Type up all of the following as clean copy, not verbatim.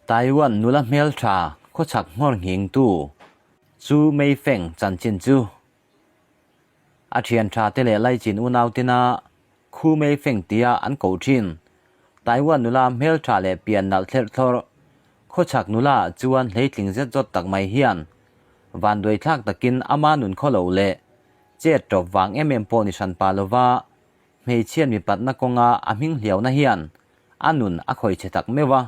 Taiwan nula hmeltha khawchhak nghawr nghingtu Chu Meifeng chanchin chu a thian tha te leh laichin unau tina Khu Meifeng tia an koh thin. Taiwan nula hmeltha leh pian nalh thlerh thlawrh khawchhak nula ah chuan hleitling zet zawt tak mai hian vanduai thlak takin ama nun khaw lo leh chet tawp vang em em pawh ni hran pah lova Hmeichhiat mipatna kawnga a hming hliauna hian a nun a khawih chhe tak meuh a,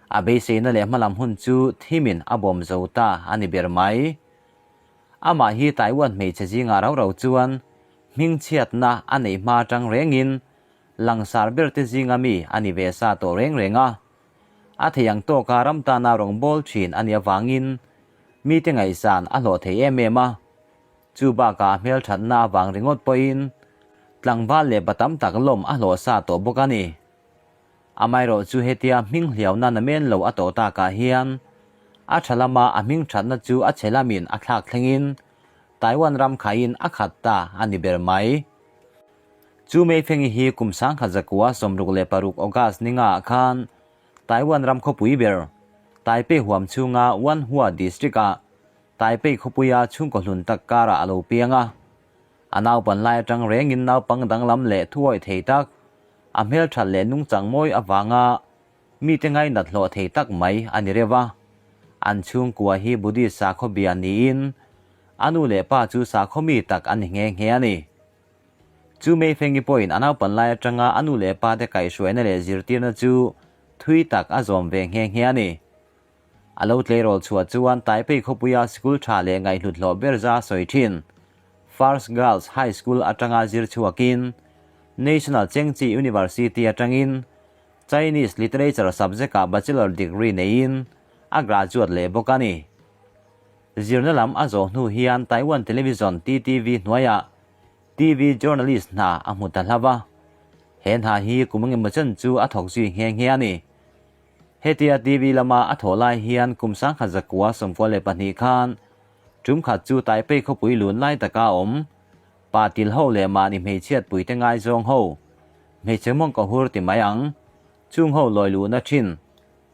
a beiseina leh hmalam hun chu thimin a bawm zo ta a ni ber mai. Amah hi Taiwan hmeichhe zingah rau rau chuan hmingchhiatna a neih hma atang rengin langsar berte zinga mi a ni ve sa tawh reng reng a. A thei ang tawka ram tana rawngbâwl thin a nih avangin mite ngaihsan a hlawh thei em em a. Chu bakah hmelthatna avang ringawt pawhin tlangval leh pa tam tak lawm a hlawh sa tawh bawk a ni. Amaherawh chu hetia hming hliauna namen lo a tawh takah hian a tha lama a hming thatna chu a chhe lamin a thlak thlengin Taiwan ram khaiin a khat ta a ni ber mai. Chu Meifengi hi kum 1966 August ni ngaah khan Taiwan ram khawpui ber Taipei huam chhunga Wanhua District-ah Taipei khawpuia chhungkaw hlun tak karah a lo piang a. A naupan lai atang rengin naupang danglam leh thuawih thei tak, a hmelthat leh nungchang mawi avanga mite ngainat hlawh thei tak mai a ni reuh a. An chhungkua hi Buddhist sakhaw bia niin a nu leh pa chu sakhaw mi tak an ni nghe nghe a ni. Chu Meifengi pawhin a naupan lai atanga a nu leh pa te kaihhruaina leh zirtirna chu thui tak a zawm ve nghe nghe a ni. A lo tleirawl chhuah chuan Taipei khawpuia sikul tha leh ngaihhlut hlawh ber za sawi thin First Girls High School atanga zir chhuakin National Chengchi University atangin Chinese Literature subject-ah Bachelor degree neiin a graduate leh bawk a ni. Zirna lam a zawh hnu hian Taiwan Television, TTV, hnuaiah TV journalist hna a hmu ta hlauh a. He hna hi kum engemaw chen chu a thawk zui nghe nghe a ni. Hetia TV lama a thawh lai hian kum 1992 khan tum khat chu Taipei khawpui lun lai taka awm pa til ho leh mahni hmeichhiat puite ngaizawng ho hmeichhe mawng ka hur ti mai ang chung ho lawi luhna thin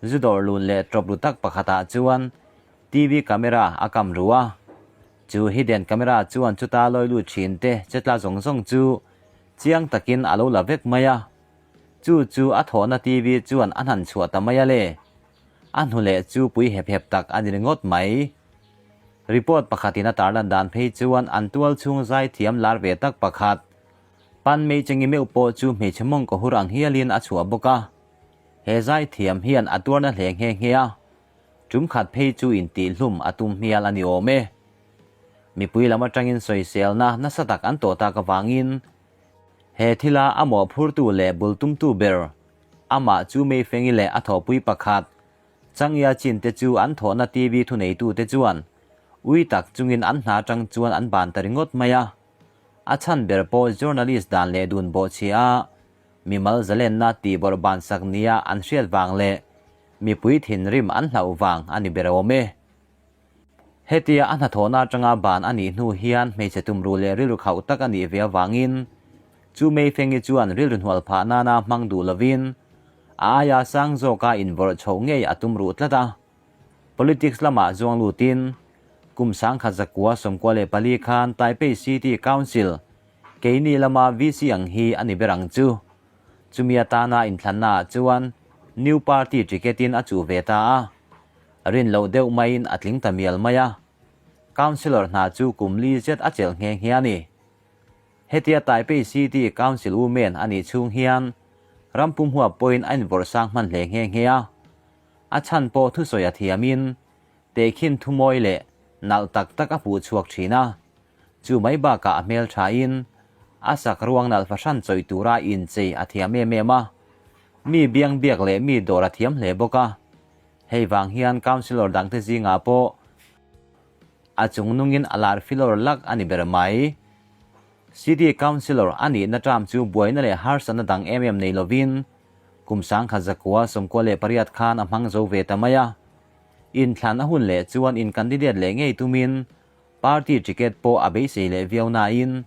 zu dawr lun leh tawp ru tak pakhatah chuan TV camera a kam ru a. Chu hidden camera chuan chuta lawi lut thin te chetla zawng zawng chu chiang takin a lo la vek mai a. Chu chu a thawhna TV chuan a hnan chhuah ta mai a le. A hnu leh chu pui hep hep tak a ni ringawt mai. Report pakhatin a tarlan dan phei chuan an tual chhung zai thiam lar ve tak pakhat, Pan Meichengi meuh pawh chu hmeichhe mawng ka hur ang hialin a chhuah bawk a. He zai thiam hian a tuarna hle nghe nghe a, tum khat phei chu intihhlum a tum hmial a ni awm e. Mipui lam atangin sawiselna nasa tak an tawh tak avangin He thila a mawhphurtu leh bultumtu ber, amah chu Meifengi leh a thawhpui pakhat, Changya Chin te chu an thawhna TV thuneitute chuan ui tak chungin an hna atang chuan an ban ta ringawt mai a. A chhan ber pawh journalist dan leh dun bawhchhia a mimal zalenna tihbawrh bansak nia an hriat vang leh mipui thinrim an hlauh vang a ni ber awm e. Hetia a hnathawhna atanga ban a nih hnu hian hmeichhe tumruh leh rilru khauh tak a nih ve avangin chu Meifengi chuan rilru hnual phah nana hmang duh lovin a aia sang zawka invawrh chhoh ngei a tum ruh tlat a. Politics lamah zuang lutin kum 1994 khan Taipei City Council keini lama VC ang hi a ni ber ang chu. Chumi atana inthlannaah chuan New Party ticket-in a chuh ve ta a. Rin loh deuh maiin a tling ta mial mai a, Councillor hna chu kum li zet a chelh nghe nghe a ni. Hetia Taipei City Council Women a nih chhung hian ram pum huap pawhin a invawrh sang hman hle nghe nghe a. A chhan pawh thusawi a thiamin tehkhin thumawi leh nalh tak tak a hmuh chhuak thin a. Chu mai bakah a hmel thain a sak ruang nalh fahran chawih tura inchei a thiam em em a. Mi biang biak leh mi dawr a thiam hle bawk a. Hei vang hian Councillor dangte zingah pawh a chung nungin a lar filawr lak a ni ber mai. City Councillor a nihna term chu buaina leh harsatna dang em em nei lovin kum 1998 khan a hmang zo ve ta mai a. Inthlan a hun leh chuan in candidate leh ngei tumin party ticket pawh a beisei leh viau nain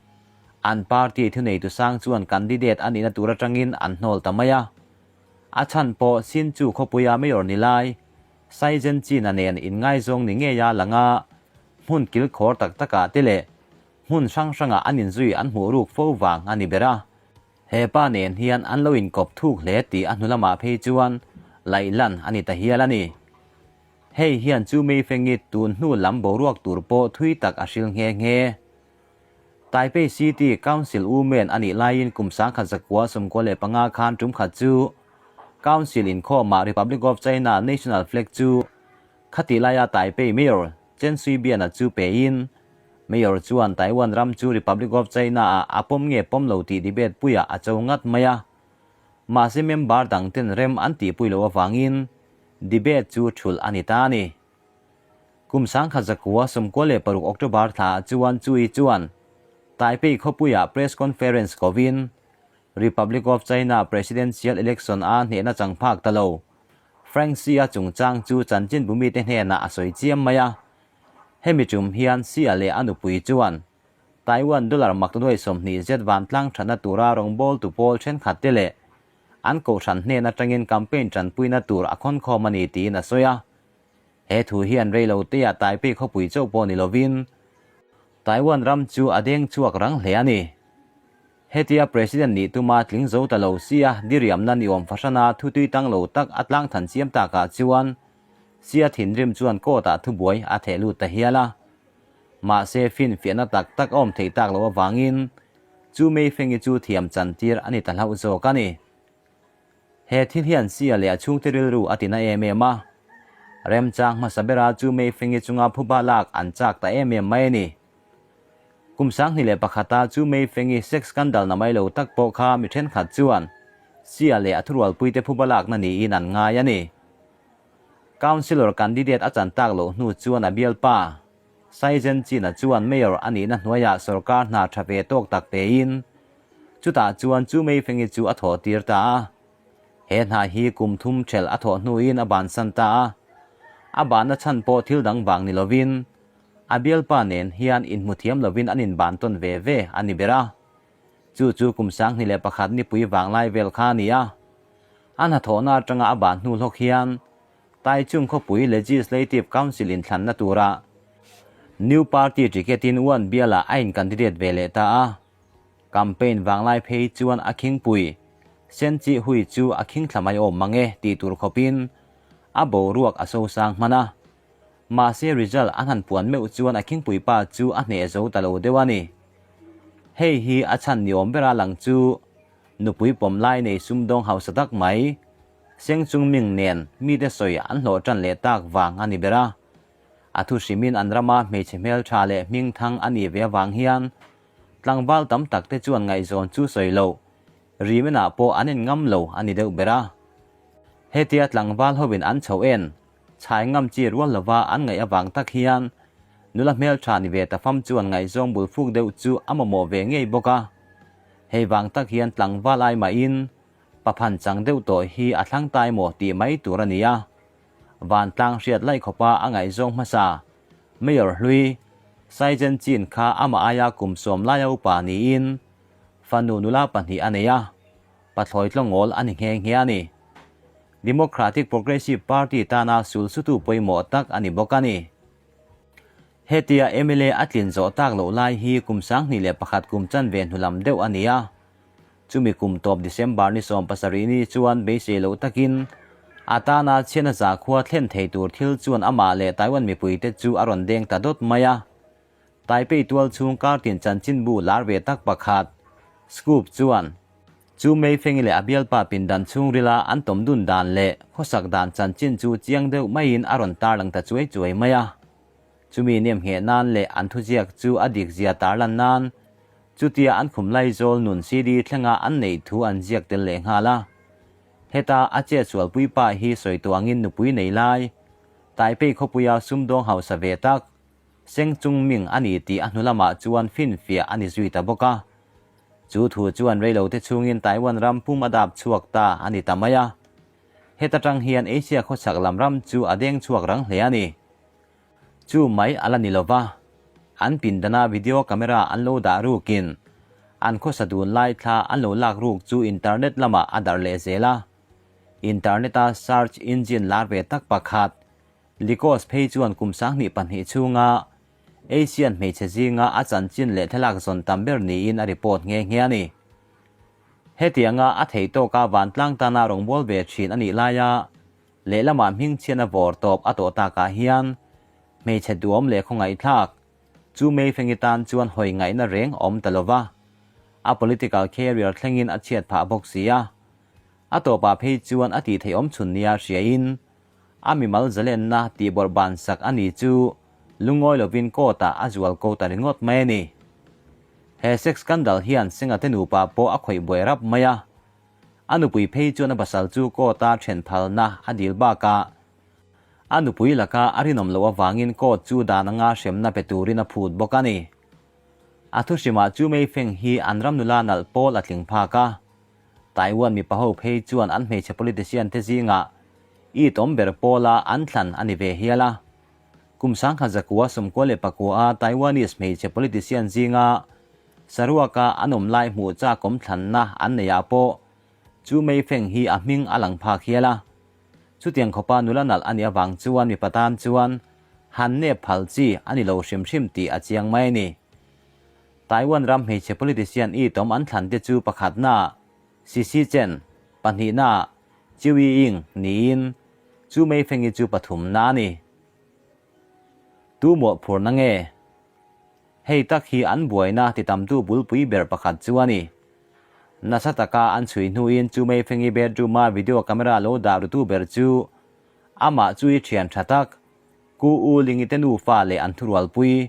an party thuneitu sang chuan candidate a nihna tur atangin an hnawl ta mai a. A chhan pawh Sinchu khawpuia mayor ni lai. Saizen China nen inngaizawng ni ngeia langa hmun kilkhawr tak takah te leh hmun hrang hrangah an inzui an hmuh ruk fo vang a ni ber a. He pa nen hian an lo inkawp thuk hle tih a hnu lamah phei chuan laih lan a ni ta hial a ni. Hei hian chu Meifengi tun hnu lam boruak tur pawh thui tak a hril nghe nghe. Taipei City Council Women a nih laiin kum 1995 khan tum khat chu Council inkhawmah Republic of China National Flag chu khatih laia Taipei Mayor Chen Shui-bian-a chu pein Mayor chuan Taiwan ram chu Republic of China-ah a pawm nge pawm lo tih debate puiah a cho ngat mai a. Mahse member dangten rem an tihpui loh avangin debate chu thulh a ni ta a ni. Kum 1996 October thla ah chuan Chui chuan Taipei khawpuiah press conference kovin Republic of China presidential election a hnehna chang phak ta lo Frank Xi-a chungchang chu chanchinbu mite hnenah a sawi chiam mai a. Hemi tum hian Xi-a leh a nupui chuan Taiwan dollar maktaduai 20 zet vantlang thatna tura rawngbawltu pawl thenkhat te leh an kohhran hnen atangin campaign tanpuina tur a khawnkhawm a ni tiin a sawi a. He thu hian reilotea Taipei khawpui chauh pawh ni lovin Taiwan ram chu a deng chhuak rang hle a ni. Hetia President nih tuma tling zo ta lo sia diriamna ni awm fahrana thutui tang lo tak a tlang than chiam takah chuan sia thinrim chuan court ah thubuai a theh lut ta hial a. Mahse finfiahna tak tak a awm theih tak loh avangin chu Meifengi chu thiam chantir a ni ta hlauh zawk a ni. He thil hian Sia leh a chhungte rilru a tina em em a. Remchang hmasa bera chu Meifengi chunga phuba lak an chak ta em em mai a ni. Kum 2001-a chu Meifengi sex scandal na mai lo tak pawh kha mi thenkhat chuan Sia leh a thurualpuite phuba lakna niin an ngai a ni. Councillor candidate a chan tak loh hnu chuan a bialpa Saizen China chuan Mayor a nihna hnuaiah sorkar hna tha ve tawk tak pein chutah chuan chu Meifengi chu a thawh tir ta a. He hna hi kum thum thelh a thawh hnuin a bansan ta a. A banna chhan pawh thil dang vang ni lovin a bialpa nen hian inhmu thiam lovin an inban tawn ve ve a ni ber a. Chu chu kum 2001 nipui vanglai vel kha a ni a. A hnathawhna atanga a ban hnu hlawk hian Taichung khawpui Legislative Council inthlanna tura New Party ticket-in Uan bialah a in-candidate ve leh ta a. Campaign vanglai phei chuan a khingpui Sen Chi Hui chu a khingthla mai awm mang e tih tur khawpin a boruak a sosang hman a. Mahse result an han puan meuh chuan a khingpui pa chu a hneh zo ta lo deuh a ni. Hei hi a chhan ni awm bera lang chu nupui pawm lai nei sumdawng hausa tak mai Seng chung ming nen mite sawi an hlawh tan leh tak vang a ni ber a. A thu hrimin an rama hmeichhe hmeltha leh hmingthang a nih ve avang hian tlangval tam tak te chuan ngaihzawn chu sawi loh Rimenah pawh an in ngam lo a ni deuh ber a. Hetia tlangval hovin an chho en chhai ngam chi rual lova an ngaih avang tak hian nula hmeltha ni ve ta fam chuan ngaihzawng bul fuk deuh chu a mamawh ve ngei bawk a. Hei vang tak hian tlangval ai mahin Paphan chang deuh tawh hi a thlang ta emaw tih mai tur a ni a. Vantlang hriat laih khawpa a ngaihzawng hmasa, Mayor hlui, Saizen Chin kha amah aia kum 10 laia upa niin fanu nula pahnih a nei a, pathlawi tlawngawl a ni nghe nghe a ni. Democratic Progressive Party tana sulsutu pawimawh tak a ni bawk a ni. Hetia mla a tlin zawh tak loh lai hi kum 2001 kum chanve hnulam deuh a ni a. Chumi kum tawp December ni 70 ni chuan beisei loh takin a tana chhiatna zakhua thlen thei tur thil chuan amah leh Taiwan mipuite chu a rawn deng ta dawt mai a. Taipei tual chhung kartin chanchinbu lar ve tak pakhat, Scoop chuan chu Meifengi leh a bialpa pindan chhungrila an tawm dun dan leh khawsak dan chanchin chu chiang deuh maiin a rawn tarlang ta chuai chuai mai a. Chumi nemngheh nan leh an thuziak chu a dik zia tarlan nan Chutia an khum laizawl nun CD thlenga an neih thu an ziak tel leh nghal a. Heta a chetsualpui pa hi sawi tawh angin nupui nei lai, Taipei khawpuia sumdawng hausa ve tak, Seng Chung Ming a ni tih a hnu lamah chuan finfiah a ni zui ta bawk a. Chu thu chuan reilote chhungin Taiwan ram pum a dap chhuak ta a ni ta mai a. Heta tang hian Asia khawchhak lam ram chu a deng chhuak rang hle a ni. Chu mai a la ni lo va, an pindana video camera an lo dah rukin an khawsa dun lai thla an lo lak ruk chu internet lamah a darh leh zel a. Internet-a search engine lar ve tak pakhat. Likos phei chuan kum 2002 chhunga Asian hmeichhe zinga a chanchin leh thlalak zawn tam ber niin a report nghe nghe a ni. Hetianga a theih tawka vantlang tana rawngbâwl ve thin a nih laia lehlamah hmingchhiatna vawr tawp a tawh takah hian hmeichhe duhawm leh khawngaihthlak chu Meifengi tan chuan hawi ngaihna reng a awm ta lova, a political career thlengin a chhiat phah bawk si a. A tawpah phei chuan a tih theih awm chhun nia hriain a mimal zalenna tih bawrh ban sak a ni chu lungawi lovin court ah a zual ko ta ringawt mai a ni. He sex scandal hian Singha te nupa pawh a khawih buai rap mai a. A nupui phei chuan a pasal chu court a then phalna a dil bakah a nupui laka a rinawm loh avangin court chu dan anga hremna pe turin a phut bawk a ni. A thuhrimah chu Meifeng hi an ram nula nalh pawl a tling phak a. Taiwan mipa ho phei chuan an hmeichhe politician te zingah it awm ber pawla an thlan a ni ve hial a. Kum 1999 a Taiwanese hmeichhe politician zinga saruaka an awm lai hmuh chakawm thlanna an neih ah pawh chu Meifeng hi a hming a lang phak hial a. Chutiang khawpa nula nalh a nih avang chuan mipa tan chuan han nep phal chi a ni lo hrim hrim tih a chiang mai a ni. Taiwan ram hmeichhe politician i tawm an thlan te chu pakhatna Sisi Chen, pahnihna Chiu Ying niin chu Meifengi chu pathumna a ni. Tu mawhphurna nge? Hei tak hi an buaina ti tamtu bulpui ber pakhat chu a ni. Nasa taka an chhui hnuin chu Meifengi bedroom-a video camera lo dah rutu ber chu amah chu i thian tha tak Ku U Lingi te nufa leh an thurualpui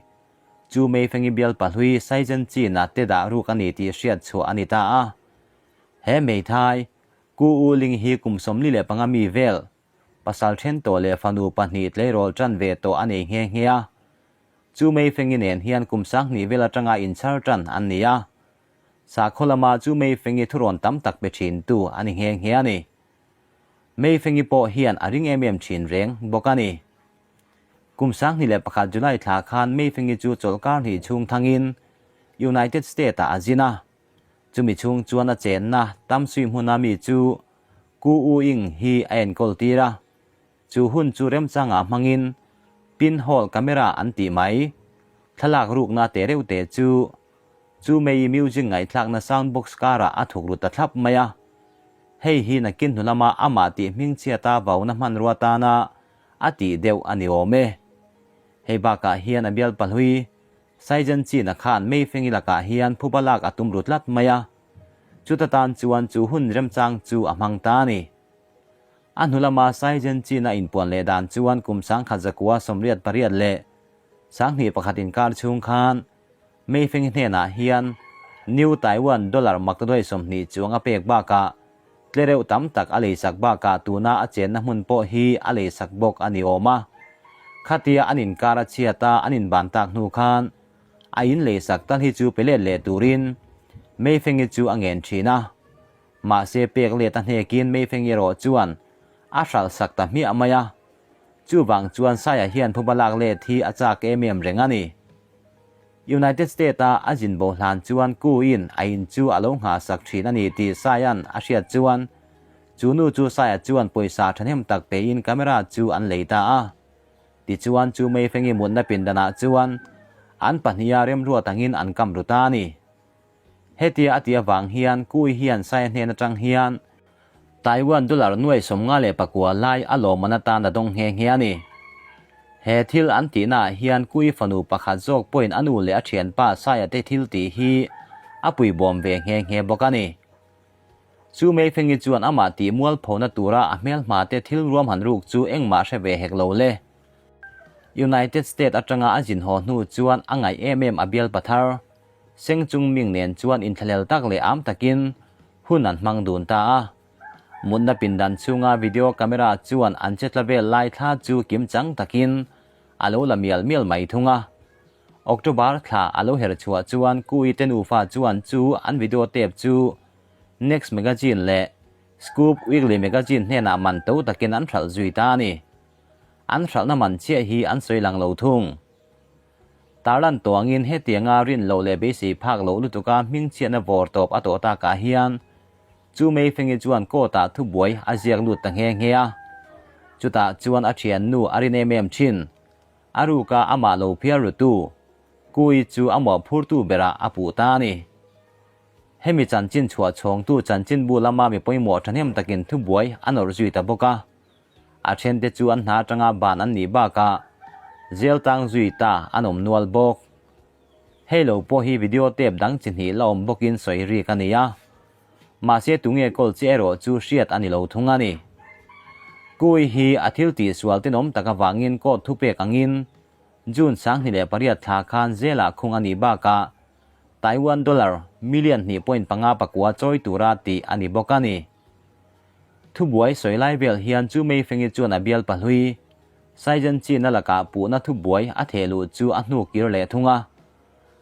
Chu Meifengi bial pahlui Saizen Chin-a te dah ruk a ni tih hriat chhuah a ni ta a. He hmeithai, Ku U Ling hi kum 45 mi vel, pasal then tawh leh fanu pahnih tleirawl tan ve tawh a nei nghe nghe a. Chu Meifengi nen hian kum 2000 vel atanga inchhar tan an ni a. Sakhaw lama chu Meifengi thurawn tam tak pe thintu a ni nghe nghe a ni. Meifengi pawh hian a ring em em thin reng bawk a ni. Kum 2001 July thla khan Meifengi chu chawlhkar hnih chhung thangin United State-ah a zin a. Chumi chhung chuan a chenna Tamsui hmuna mi chu Ku U Ying hi a enkawl tir a. Chu hun chu remchangah hmangin pinhole camera an tih mai. Thlalak rukna te reuh te chu chu Mei music ngaihthlakna sound box karah a thuk ru ta thlap mai a. Hei hi nakin hnu lama amah tih hmingchhiata vauna hmanrua tana a tih deuh a ni awm e. Hei bakah hian a bial pahlui Saizen China khan Meifengi lakah hian phuba lak a tum ru tlat mai a, chuta tan chuan chu hun remchang chu a hmang ta a ni. A hnu lama Saizen China inpuan leh dan chuan kum 1988 leh 2001 inkar chhung khan Meifengi hnenah hian New Taiwan dollar maktaduai 20 chuang a pek bakah tlereuh tam tak a leisak bakah tuna a chenna hmun pawh hi a leisak bawk a ni awm a. Khatia an inkar a chhiat a an inban tak hnu khan a in leisak tal hi chu pe let leh turin Meifengi chu a ngen thin a. Mahse pek let a hnekin Meifengi erawh chuan a hralhsak ta hmiah mai a. Chuvang chuan Saia hian phuba lak let hi a chak em em reng a ni. United State-a a zin bo hlan chuan Ku-in a in chu a lo nghahsak thin a ni tih Saia'n a hriat chuan chu nu chu Saia chuan pawisa thahnem tak pein camera chu an lei ta a. Tichuan chu Meifengi mutna pindanah chuan an pahniha remruat angin an kam ru ta a ni. Hetia a tih avang hian Kui hian Saia hnen atang hian Taiwan dollar 54 lai a lawmman atan a dawng nghe nghe a ni. He thil an tihnaah hian Kui fanu pakhat zawk pawhin a nu leh a thianpa Saia te thil tih hi a puibawm ve nghe nghe bawk a ni. Chu Meifengi chuan amah tih mualphona tura a hmelhma te thil ruam han ruk chu engmah hre ve hek lo le. United State atanga a zin haw hnu chuan a ngaih em em a bial pathar. Seng chung ming nen chuan inthlahlel tak leh am takin hun an hmang dun ta a. Mutna pindan chhunga video camera chuan an che tla vel lai thla chu kim chang takin a lo la mial mial mai thung a. October thla a lo her chhuah chuan Kui te nufa chuan chu an video tape chu Next Magazine leh Scoop Weekly Magazine hnenah man to takin an hralh zui ta a ni. An hralhna man chiah hi an sawi lang lo thung. Tarlan tuangin hetianga rin loh leh beisei phak loh lutuka hmingchhiatna vawr tawp a tawh takah hian chu Meifengi chuan court-ah thubuai a ziak lut ta nghe nghe a. Chutah chuan a thiannu a rin em em thin. A ruka amah lo phiar rutu Kui chu a mawhphurtu berah a puh ta a ni. Hemi chanchin chhuah chhawngtu chanchinbu lama mi pawimawh thahnem takin thubuai a nawrh zui ta bawk a. A thente chu an hna atanga ban an nih bakah jail tang zui ta an awm nual bawk. Hei lo pawh hi video tape dang chi hnih la awm bawkin sawi rik a ni a. Mahse tunge kawl che erawh chu hriat a ni lo thung a ni. Kui hi a thil tihsual tenawm tak avangin court thupek angin June 28 thla khan jail-ah khung a nih bakah Taiwan dollar million hnih point panga pakua chawi tura tih a ni bawk a ni. Thubuai sawi lai vel hian chu Meifengi chuan a bial pahlui, Saizen China lakah puhna thubuai a theh luh chu a hnu kir leh thung a.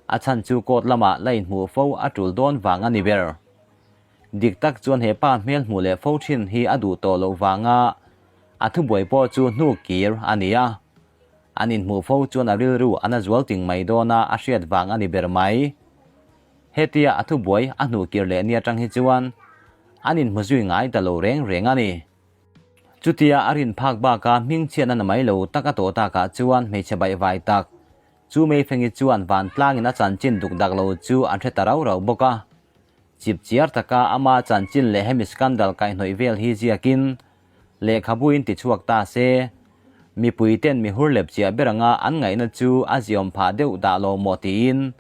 A chhan chu court lamah la inhmuh fo a tul dawn vang a ni ber. Dik tak chuan he pa hmel hmuh leh fo thin hi a duh tawh loh vanga a thubuai pawh chu hnu kir a ni a. An inhmuh fo chuan a rilru a na zual ting mai dawn a, a hriat vang a ni ber mai. Hetia a thubuai a hnuh kir leh ni atang hi chuan an inhmu zui ngai ta lo reng reng a ni. Chutia a rin phak baka hmingchhiatna na mai lo tak a tawh takah chuan hmeichhe baihvai tak chu Meifengi chuan vantlangin a chanchin duk dak lo chu an hre ta rau rau bawk a. Chipchiar taka ama chanchin leh hemi scandal kaihhnawih vel hi ziakin Lehkhabu in ti chhuak ta se, mipui ten mi hur lep chiah ber anga an ngaihna chu a ziawm phah deuh dah lo maw tiin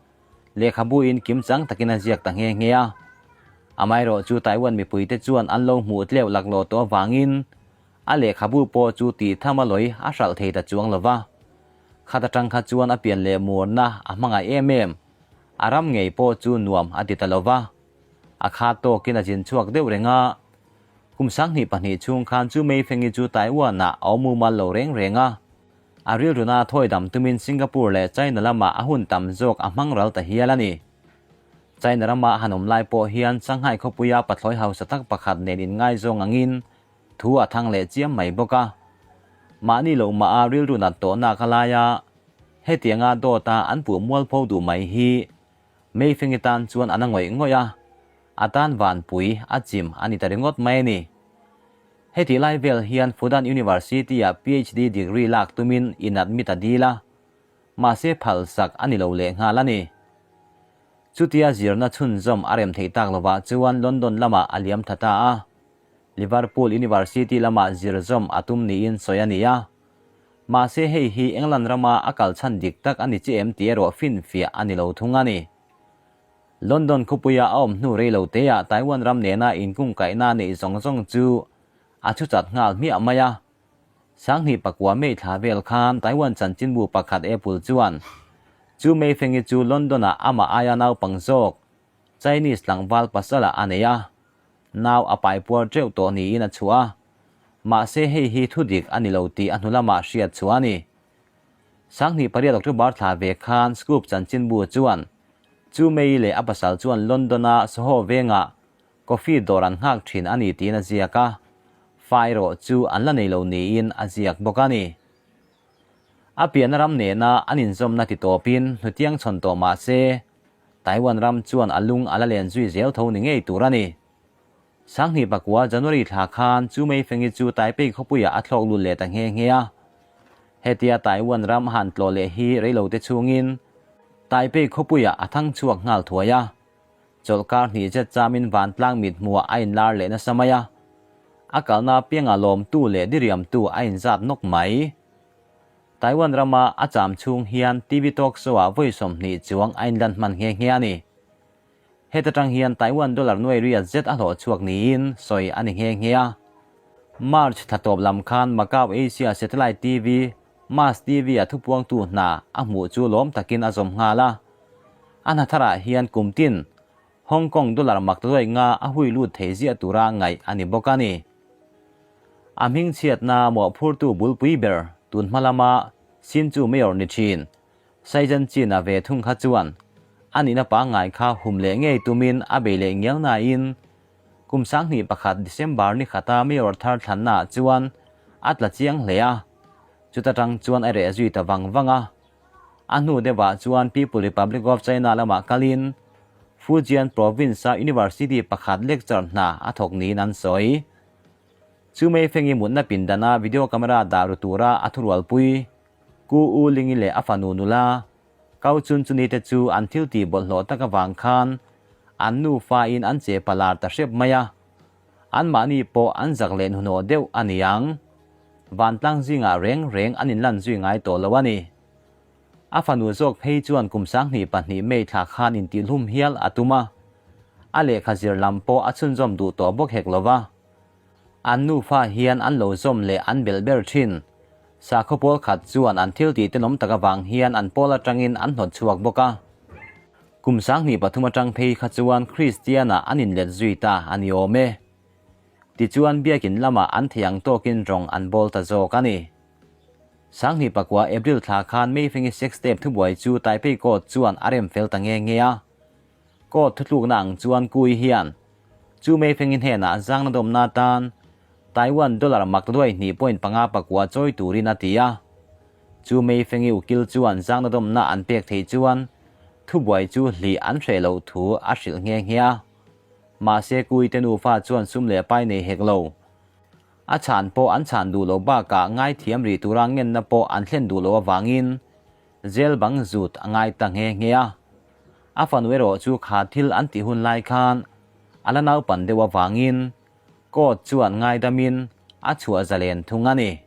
lehkhabu in kimchang takin a ziak ta nghe nghe a. Amaherawh chu Taiwan mipui te chuan an lo hmuh tleuh laklawh tawh avangin a lehkhabu pawh chu tih tham a lawi a hralh thei ta chuang lo va. Khat atang kha chuan a pian leh murna a hmangaih em em, a ram ngei pawh chu nuam a ti ta lo va. A khat tawkin a zin chhuak deuh reng a. Kum 22 chhung khan chu Meifengi chu Taiwan-ah a awm mumal lo reng reng a. A rilruna thawi dam tumin Singapore leh China lamah a hun tam zawk a hmang ral ta hial a ni. China rama han awm lai pawh hian Shanghai khawpuia pathlawi hausa tak pakhat nen inngaizawng angin thu a thang leh chiam mai bawk a. Mahni loh mah a rilru nat tawhnak a lai a, hetianga dawta an puh mualpho duh mai hi Meifengi tan chuan a na ngawih ngawih a, a tan vanpui a chim a ni ta ringawt mai a ni. Hetih lai vel hian Fudan University-ah PhD degree lak tumin in admit a dil a, mahse phalsak a ni lo lehnghal a ni. Chutia zirna chhunzawm a rem theih tak lovah chuan London lamah a liam tha ta a, Liverpool University lamah zirzawm a tum niin sawi a ni a. Mahse hei hi England rama a kal chhan dik tak a ni che em tih erawh finfiah a ni lo thung a ni. London khawpuia a awm hnu rei lo teah Taiwan ram nena inkungkaihna neih zawng zawng chu a thu chat nghal hmiah mai a. 2009 May thla vel khan Taiwan chanchinbu pakhat Apple chuan chu Meifengi chu London-ah amah aia naupang zawk Chinese tlangval pasala a nei a, nau a paipuar teuh tawh niin a chhuah a. Mahse hei hi thu dik a ni lo tih a hnu lamah hriat chhuah a ni. 28 October thla ve khan Scoop chanchinbu chuan Chu Mei leh a pasal chuan London-a Soho vengah coffee dawr an nghak thin a ni tiin a ziak a, fa erawh chu an la nei lo niin a ziak bawk a ni. A pianna ram nena an inzawmna ti tawpin hnutiang chhawn tawh mah se, Taiwan ram chuan a lung a la len zui zel tho ni ngei tur a ni. 2009 January thla khan Chu Meifengi chu Taipei khawpuiah a thlawk lut leh ta nghe nghe a. Hetia Taiwan ram han tlawh leh hi reilote chhungin Taipei khawpuiah a thang chhuak nghal thuai a. Chawlhkar hnih zet chamin vantlang mit hmuah a inlar leh nasa mai a. A kalna piangah lawmtu leh diriamtu a inzat nawk mai. Taiwan rama a cham chhung hian TV talk show-ah vawi 20 chuang a inlan hman nghe nghe a ni. Heta tang hian Taiwan dollar nuai riat zet a hlawh chhuak niin sawi a ni nghe nghe a. March thla tawp lam khan Macau Asia Satellite TV, MAS TV, a thupuangtu hna a hmuh chu lawm takin a zawm nghal a. A hna tharah hian kum tin Hong Kong dollar mak tluai nga a hui lut thei ziah tura ngaih a ni bawk a ni. A hmingchhiatna mawhphurtu bulpui ber tun hma lama Hsinchu Mayor ni thin Saijan Chin-a ve thung kha chuan a nihna pangngai kha hum leh ngei tumin a bei leh ngial nain kum 2001 December ni khata Mayor thar thlannaah chuan a tla chiang hle a, chuta tang chuan a reh zui ta vang vang a. A hnu deuhah chuan People Republic of China lamah kalin Fujian Province-a University pakhat lecture hna a thawk niin an sawi. Chu Meifengi mutna pindana video camera dah ru tura a thurualpui Ku U Lingi leh a fanu nula Kau Chun Chuni te chu an thil tih bawlhhlawh tak avang khan an nufa in an che palar ta hrep mai a. Anmahni pawh an zak leh hnuhnawh deuh a ni ang. Vantlang zingah reng reng an inlan zui ngai tawh lo a ni. A fanu zawk phei chuan kum 22 May thla khan intihhlum hial a tum a, a lehkha zir lam pawh a chhunzawm duh tawh bawk hek lo va. An nufa hian an lo zawm leh an belh ber thin. Sakhaw pawl khat chuan an thil tih tenawm tak avang hian an pawl atangin an hnawt chhuak bawk a. Kum 23 atang phei kha chuan Kristian-ah an inlet zui ta a ni awm e. Tichuan biakin lamah an thei ang tawkin rawng an bawl ta zawk a ni. 29 April thla khan Meifengi sex tape thubuai chu Taipei Court chuan a rem fel ta nge nge a. Court thutlukna ang chuan Kui hian chu Meifengi hnenah zangna dawmna atan Taiwan dollar mak luai hnih point panga pakua chawi turin a ti a. Chu Meifengi ukil chuan zangna dawmna an pek theih chuan thubuai chu hlih an hreh loh thu a hrilh nghe nghe a. Mahse Kui te nufa chuan sum leh pai nei hek lo. A chhan pawh an chhan duh loh bakah ngaithiam rih tura ngenna pawh an thlen duh loh avangin Jail bang zut a ngai ta nghe nghe a. A fanu erawh chu kha thil an tih hun lai khan a la naupan deuh avangin court chuan ngaidamin a chhuah zalen thung a ni.